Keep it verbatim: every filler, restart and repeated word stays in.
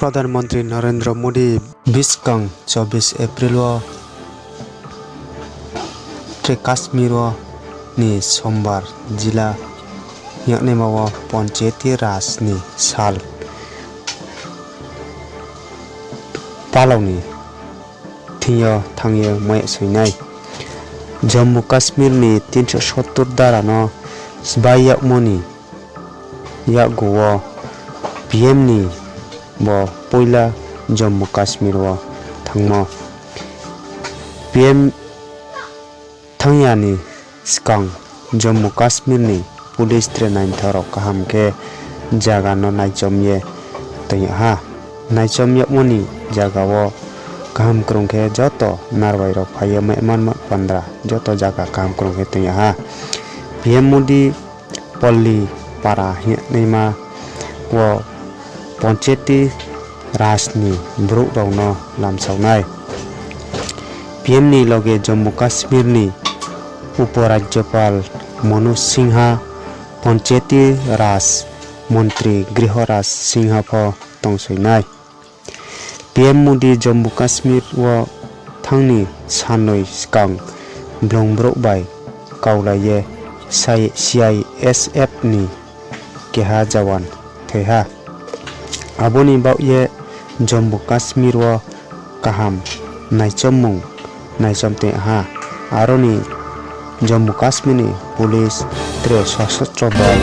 Pradhan Mantri Narendra Modi buskang chobbish April wo tre Kashmir wo ni Sombar jila yagnaima wo Panchayati Raj ni sal palao ni thing yo thanng ye mai soinai. Jammu Kashmir ni tinsho sottor dara no sbai yagmo ni yakgu wo P M ni bo poila Jammu Kashmir wo thanngmo. P M thanng ya ni skang Jammu Kashmir ni police tre naithao rao kaham khe zaga no naichom ye toing yag ha. Naichom yagmo ni zaga wo kaham krung khe joto narbai rao phai ye maiman ma pandra joto zaga kaham krung khe toing yag ha. P M Modi Palli Para hingnaima wo Panchayati Raj ni brouh rao no lamsao nai. P M ni loge Jammu Kashmir ni Upo Rajyapal Manoj Sinha, Panchayati Raj Mantri Grihoraj Sinha pho tongsoi nai. P M Modi Jammu Kashmir wo thanng ni sanoi skang blung brouh bai kaulai ye C I S F ni keha jawan thoi ha. Abo ni baoh ye Jammu Kashmir wo kaham naichommung naichom tong ha. Aro ni Jammu Kashmir ni police tre sasostro bal